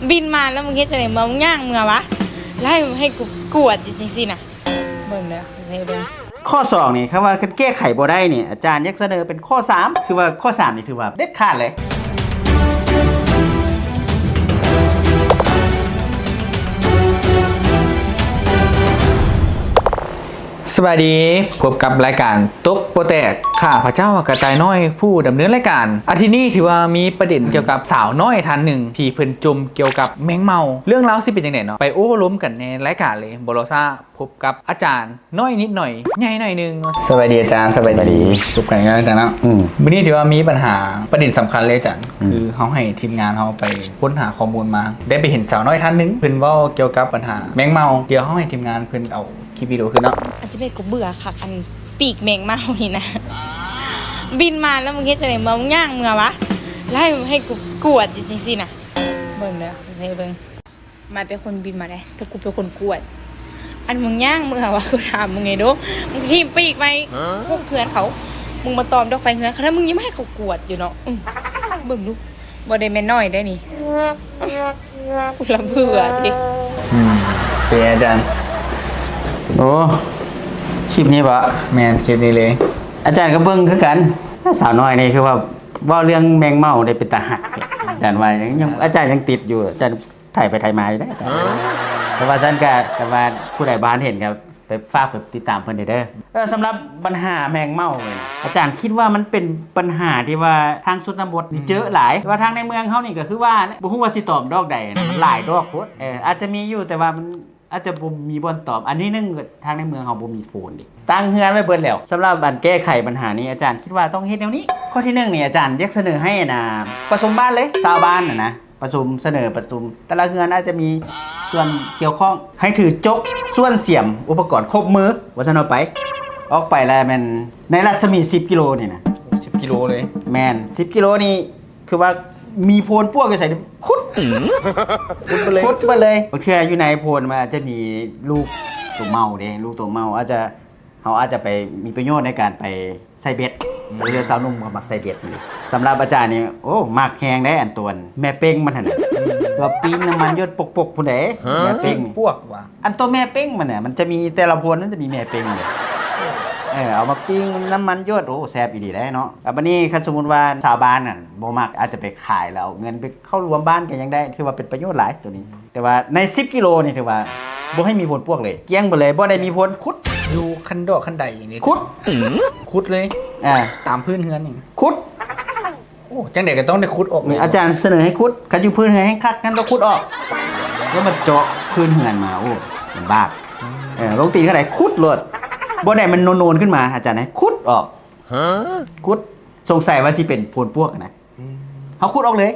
ບິນມາແລ້ວມຶງເຮັດຈັ່ງໃດ? ມຶງຍ່າງເມືອຫວາ? ແລ້ວໃຫ້ ໃຫ້ກູກວດຢູ່ຈັ່ງຊີ້ນະ. ເບິ່ງເດີ ຊິໃຫ້ເບິ່ງ. ຂໍ້ສອງນີ້ ຄຳວ່າຄັນແກ້ໄຂບໍ່ໄດ້ນີ້ ອາຈານຢາກສະເໜີເປັນຂໍ້ສາມ ຄືວ່າຂໍ້ສາມນີ້ຖືວ່າເດັດຂາດເລີຍ. ສະບາຍດີ ພົບກັບລາຍການຕົກບໍ່ແຕກ ຂ້າພະເຈົ້າກະຕ່າຍນ້ອຍຜູ້ດຳເນີນລາຍການ. ອາທິດນີ້ຖືວ່າມີປະເດັນກ່ຽວກັບສາວນ້ອຍທ່ານໜຶ່ງ ທີ່ເພິ່ນຈົ່ມກ່ຽວກັບແມງເມົາ. ເລື່ອງລາວຊິເປັນຈັ່ງໃດເນາະ ໄປໂອ້ລົມກັນໃນລາຍການເລີຍ ບໍ່ລໍຊ້າ ພົບກັບອາຈານນ້ອຍນິດໜ້ອຍ ໃຫຍ່ໜ້ອຍໜຶ່ງເນາະ. ສະບາຍດີອາຈານ. ສະບາຍດີ. ພົບກັນອີກແລ້ວອາຈານເນາະ. ອືມ ມື້ນີ້ຖືວ່າມີບັນຫາປະເດັນສຳຄັນເລີຍອາຈານ ອືມ ຄືເຮົາໃຫ້ທີມງານເຮົາໄປຄົ້ນຫາຂໍ້ມູນມາ ໄດ້ໄປເຫັນສາວນ້ອຍທ່ານໜຶ່ງ ເພິ່ນເວົ້າກ່ຽວກັບບັນຫາແມງເມົາ. ດຽວເຮົາໃຫ້ທີມງານເພິ່ນເອົາຄລິບວິດີໂອຂຶ້ນເນາະ. ອາດຈະແມ່ນກູເບື່ອຄັກ ອັນປີກແມງເມົານີ້ນະ ບິນມາແລ້ວມຶງເຮັດຈັ່ງໃດ? ມຶງຍ່າງເມືອຫວາ? ແລ້ວໃຫ້ ໃຫ້ກູກວດຢູ່ຈັ່ງຊີ້ນະ. ເບິ່ງເດີ ຊິໃຫ້ເບິ່ງ. ມາເປັນຄົນບິນມາເດ້ ແຕ່ກູເປັນຄົນກວດ. ອັນມຶງຍ່າງເມືອຫວາ? ກູຖາມມຶງແດ່ດູ ມຶງຖິ້ມປີກໄວ້ ຫະ? ເຮືອນເຂົາ ມຶງມາຕອມດອກໄຟເຮືອນເຂົາ ແລ້ວມຶງຍັງມາໃຫ້ເຂົາກວດຢູ່ເນາະ. ອື ເບິ່ງດູ ບໍ່ໄດ້ແມ່ນນ້ອຍເດ້ນີ້. ລະເບື່ອຕິ. ອືມ ເປັນອາຈານ? ໂອ້ ຄລິບນີ້ບໍ? ແມ່ນ ຄລິບນີ້ເລີຍ. ອາຈານກໍເບິ່ງຄືກັນ ແຕ່ສາວນ້ອຍນີ້ຄືວ່າເວົ້າເລື່ອງແມງເມົາໄດ້ເປັນຕາຮັກ. ອາຈານວ່າຍັງ ຍັງ ອາຈານຍັງຕິດຢູ່ ອາຈານໄຖໄປໄຖມາຢູ່ເດ້. ເອີ ແຕ່ວ່າຊັ້ນກໍ ແຕ່ວ່າຜູ້ໃດບໍ່ທັນເຫັນກໍ ໄປ ຝາກໄປຕິດຕາມເພິ່ນແດ່ເດີ. ເອີ ສຳລັບບັນຫາແມງເມົານີ້ ອາຈານຄິດວ່າມັນເປັນບັນຫາທີ່ວ່າທາງຊົນນະບົດນີ້ ອືມ ເຈີຫຼາຍ ແຕ່ວ່າທາງໃນເມືອງເຮົານີ້ກໍຄືວ່າແຫຼະ ບໍ່ຮູ້ວ່າຊິຕອມດອກໃດນະ ມັນຫຼາຍດອກໂພດ. ເອີ ອາດຈະມີຢູ່ ແຕ່ວ່າມັນອາດຈະບໍ່ມີບ່ອນຕອມ. ອັນທີໜຶ່ງ ທາງໃນເມືອງເຮົາບໍ່ມີໂພນເດ້ ຕັ້ງເຮືອນໄວ້ເບິດແລ້ວ. ສຳລັບອັນແກ້ໄຂບັນຫານີ້ ອາຈານຄິດວ່າຕ້ອງເຮັດແນວນີ້. ຂໍ້ທີໜຶ່ງນີ້ ອາຈານຢາກສະເໜີໃຫ້ນະ ປະຊຸມບ້ານເລີຍ ຊາວບ້ານນະນະ ປະຊຸມ ສະເໜີປະຊຸມ ແຕ່ລະເຮືອນອາດຈະມີສ່ວນກ່ຽວຂ້ອງ ໃຫ້ຖືຈົກ ສ່ວນສຽມ ອຸປະກອນຄົບມື ວ່າຊັ້ນເອົາໄປ ອອກໄປລະແມ່ນໃນລັດສະໝີສິບກິໂລນີ້ນະ. ໂອ້ ສິບກິໂລເລີຍ? ແມ່ນ ສິບກິໂລນີ້ ຄືວ່າມີໂພນປວກຢູ່ໃສ ຂຸດ ຂຸດໄປເລີຍ ຂຸດໄປເລີຍ. ບາງເທື່ອຢູ່ໃນໂພນມັນອາດຈະມີລູກໂຕເມົາເດ້ ລູກໂຕເມົາ ອາດຈະ ເຮົາອາດຈະໄປມີປະໂຫຍດໃນການໄປໃສ່ເບັດ ອືມ ເພາະຊາວໜຸ່ມເຂົາມັກໃສ່ເບັດ. ສຳລັບອາຈານນີ້ ໂອ້ ມັກແຮງເດ້ ອັນຕົວແມ່ເປັ້ງມັນຫັ້ນນະ ວ່າປີ້ງນ້ຳມັນຢົດປົກໆພຸ້ນເດ້. ຮະ? ແມ່ເປັ້ງ ປວກຫວາ? ອັນໂຕແມ່ເປັ້ງມັນນະ ມັນຈະມີ ແຕ່ລະໂພນມັນຈະມີແມ່ເປັ້ງເດ້. ເອີ ເອົາມາປີ້ງນ້ຳມັນຢົດ ໂອ້ ແຊບອີ່ຫຼີເດ້ເນາະ. ແລ້ວບັດນີ້ຄັນສົມມຸດວ່າຊາວບ້ານນັ້ນບໍ່ມັກ ອາດຈະໄປຂາຍແລ້ວເອົາເງິນໄປເຂົ້າລວມບ້ານກໍຍັງໄດ້ ຖືວ່າເປັນປະໂຫຍດຫຼາຍໂຕນີ້. ແຕ່ວ່າໃນສິບກິໂລນີ້ຖືວ່າບໍ່ໃຫ້ມີໂພນປວກເລີຍ ກ້ຽງເບິດເລີຍ ບໍ່ໄດ້ມີໂພນ ຂຸດ ຢູ່ຂັ້ນດອກຂັ້ນໃດນີ້ ຂຸດ ຂຸດເລີຍ. ອ່າ ຕາມພື້ນເຮືອນນີ້ ຂຸດ. ໂອ້ ຈັ່ງໃດກໍຕ້ອງໄດ້ຂຸດອອກເລີຍ. ອາຈານສະເໜີໃຫ້ຂຸດ ຄັນຢູ່ພື້ນເຮືອນແຮງຄັກ ນັ້ນຕ້ອງຂຸດອອກ ແລ້ວມາເຈາະພື້ນເຮືອນມາ ໂອ້ ລຳບາກ. ອືມ ເອີ ລົງຕີນຂະໄດ ຂຸດໂລດ ບໍ່ໄດ້ມັນໂນນໆຂຶ້ນມາ ອາຈານໃຫ້ຂຸດອອກ. ຮະ? ຂຸດ. ສົງໄສວ່າຊິເປັນໂພນປວກນະ. ອືມ ເຮົາຂຸດອອກເລີຍ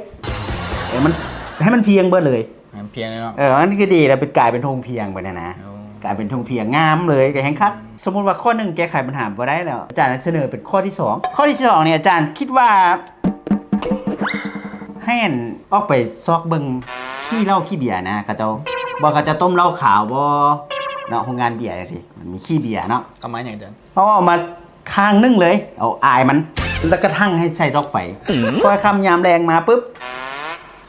ເອີ ມັນ ໃຫ້ມັນພຽງເບິດເລີຍ ໃຫ້ມັນພຽງເລີຍເນາະ. ເອີ ມັນກໍດີແລ້ວ ເປັນ ກາຍເປັນທົ່ງພຽງໄປນະນະ. ໂອ້ ກາຍເປັນທົ່ງພຽງ ງາມເລີຍ ກໍແຮງຄັກ. ສົມມຸດວ່າຂໍ້ໜຶ່ງແກ້ໄຂບັນຫາບໍ່ໄດ້ແລ້ວ ອາຈານສະເໜີເປັນຂໍ້ທີສອງ. ຂໍ້ທີສອງນີ້ ອາຈານຄິດວ່າ ໃຫ້ອັນ ອອກໄປຊອກເບິ່ງຂີ້ເຫຼົ້າຂີ້ເບຍນະ ເຂົາເຈົ້າ ບໍ່ ເຂົາເຈົ້າຕົ້ມເຫຼົ້າຂາວບໍ່ເນາະ ໂຮງງານເບຍຈັ່ງຊີ້ ມັນມີຂີ້ເບຍເນາະ. ເອົາມາຫຍັງອາຈານ? ເຮົາເອົາມາຂ້າງໜຶ່ງເລີຍ ເອົາອາຍມັນ ແລ້ວກະທັງໃຫ້ໃສ່ດອກໄຟ. ອືມ ຄ່ອຍຄ່ຳຍາມແລງມາປຶບ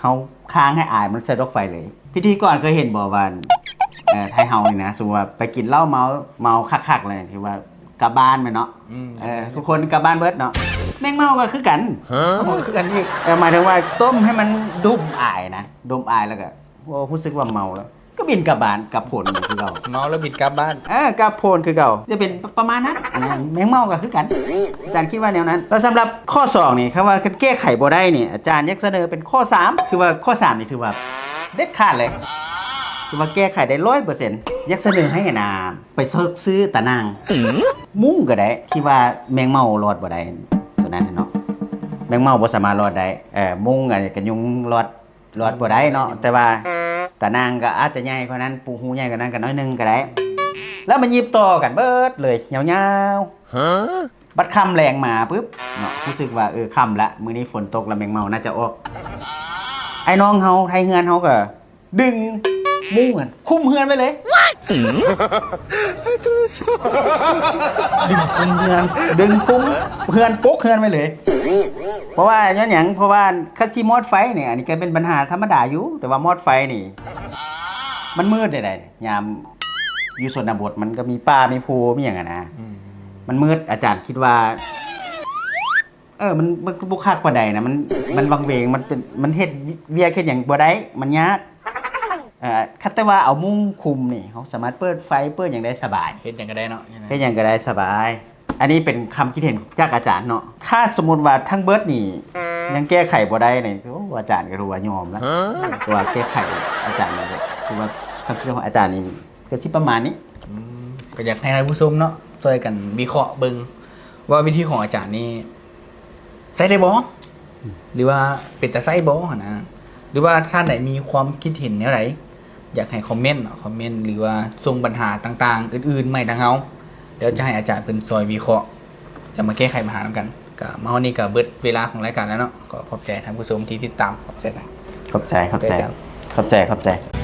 ເຮົາຄ້າງໃຫ້ອາຍມັນໃສ່ດອກໄຟເລີຍ. ພິທີກອນເຄີຍເຫັນບໍ່ວ່າ ເອີ ໄທເຮົານີ້ນະ ສົມມຸດວ່າໄປກິນເຫຼົ້າເມົາ ເມົາຄັກໆເລີຍ ຖືວ່າກັບບ້ານແມ່ນເນາະ. ອືມ ເອີ ທຸກຄົນກັບບ້ານເບິດເນາະ. ແມງເມົາກໍຄືກັນ. ຮະ? ກໍຄືກັນອີກ. ເອີ ໝາຍເຖິງວ່າຕົ້ມໃຫ້ມັນດົມອາຍນະ ດົມອາຍແລ້ວກໍ ໂອ້ ຮູ້ສຶກວ່າເມົາແລ້ວ ກໍບິນກັບບ້ານ ກັບໂພນຄືເກົ່າ. ເມົາແລ້ວບິນກັບບ້ານ. ເອີ ກັບໂພນຄືເກົ່າ ຈະເປັນປະ ປະມານນັ້ນນະ. ແມງເມົາກໍຄືກັນ ອາຈານຄິດວ່າແນວນັ້ນ. ແລ້ວສຳລັບຂໍ້ສອງນີ້ ຄຳວ່າຄັນແກ້ໄຂບໍ່ໄດ້ນີ້ ອາຈານຢາກສະເໜີເປັນຂໍ້ສາມ ຄືວ່າຂໍ້ສາມນີ້ຖືວ່າເດັດຂາດເລີຍ ຄືວ່າແກ້ໄຂໄດ້ຮ້ອຍເປີເຊັນ. ຢາກສະເໜີໃຫ້ນາ ໄປຊອກຊື້ຕາໜ່າງ ມຸ້ງກໍໄດ້ ທີ່ວ່າແມງເມົາລອດບໍ່ໄດ້ ໂຕນັ້ນເນາະ ແມງເມົາບໍ່ສາມາດລອດໄດ້. ເອີ ມຸ້ງ ອັນນີ້ ກັນຍຸງລອດ ລອດບໍ່ໄດ້ເນາະ ແຕ່ວ່າຕາໜ່າງກໍອາດຈະໃຫຍ່ກວ່ານັ້ນ ປຸງຮູໃຫຍ່ກວ່ານັ້ນກໍໜ້ອຍໜຶ່ງກໍໄດ້ ແລ້ວມັນຫຍິບຕໍ່ກັນເບິດເລີຍ ຍາວໆ. ຮະ? ບັດຄ່ຳແລງມາປຶບເນາະ ຮູ້ສຶກວ່າ ເອີ ຄ່ຳລະ ມື້ນີ້ຝົນຕົກລະ ແມງເມົາໜ້າຈະອອກ. ອ້າຍນ້ອງເຮົາ ໄທເຮືອນເຮົາກໍດຶງ ມຸງຫັ້ນຄຸມເຮືອນໄວ້ເລີຍ ດຶງຄຸມເຮືອນ ດຶງຄຸມເຮືອນ ປົກເຮືອນໄວ້ເລີຍ. ເພາະວ່າຍ້ອນຫຍັງ? ເພາະວ່າຄັນຊິມອດໄຟນີ້ ອັນນີ້ກໍເປັນບັນຫາທຳມະດາຢູ່ ແຕ່ວ່າມອດໄຟນີ້ ມັນມືດໄດ໋ ຍາມຢູ່ຊົນນະບົດ ມັນກໍມີປ່າມີພູມີຫຍັງຫັ້ນນະ ອືມ ມັນມືດ. ອາຈານຄິດວ່າ ເອີ ມັນ ມັນບໍ່ຄັກປານໃດນະ ມັນ ມັນວັງເວງ ມັນເປັນ ມັນເຮັດວຽກເຮັດຫຍັງບໍ່ໄດ້ ມັນຍາກ. ເອີ ຄັນແຕ່ວ່າເອົາມຸງຄຸມນີ້ ເຮົາສາມາດເປີດໄຟເປີດຫຍັງໄດ້ສະບາຍ ເຮັດຫຍັງກໍໄດ້ເນາະ ເຮັດຫຍັງກໍໄດ້ສະບາຍ. ອັນນີ້ເປັນຄຳຄິດເຫັນຈາກອາຈານເນາະ. ຖ້າສົມມຸດວ່າທັງເບິດນີ້ຍັງແກ້ໄຂບໍ່ໄດ້ນີ້ ໂອ້ ອາຈານກໍຖືວ່າຍອມລະ ຖືວ່າແກ້ໄຂ. ອາຈານກໍຖືວ່າຄຳຄິດເຫັນຂອງອາຈານນີ້ ກໍຊິປະມານນີ້. ອືມ ກໍຢາກໃຫ້ທ່ານຜູ້ຊົມເນາະ ຊ່ວຍກັນວິເຄາະເບິ່ງວ່າວິທີຂອງອາຈານນີ້ໃຊ້ໄດ້ບໍ່ ອືມ ຫຼືວ່າເປັນຕາໃຊ້ບໍ່ຫັ້ນນະ ຫຼືວ່າທ່ານໃດມີຄວາມຄິດເຫັນແນວໃດ ຢາກໃຫ້ຄອມເມັນເນາະ ຄອມເມັນ ຫຼືວ່າສົ່ງບັນຫາຕ່າງໆ ອື່ນໆ ມາໃຫ້ທາງເຮົາ ແລ້ວຈະໃຫ້ອາຈານເພິ່ນຊ່ອຍວິເຄາະ ແລ້ວມາແກ້ໄຂບັນຫານຳກັນ. ກໍມາຮອດນີ້ກໍເບິດເວລາຂອງລາຍການແລ້ວເນາະ ກໍຂອບໃຈທ່ານຜູ້ຊົມທີ່ຕິດຕາມ. ຂອບໃຈນະ ຂອບໃຈ ຂອບໃຈ ຂອບໃຈອາຈານ ຂອບໃຈ ຂອບໃຈ.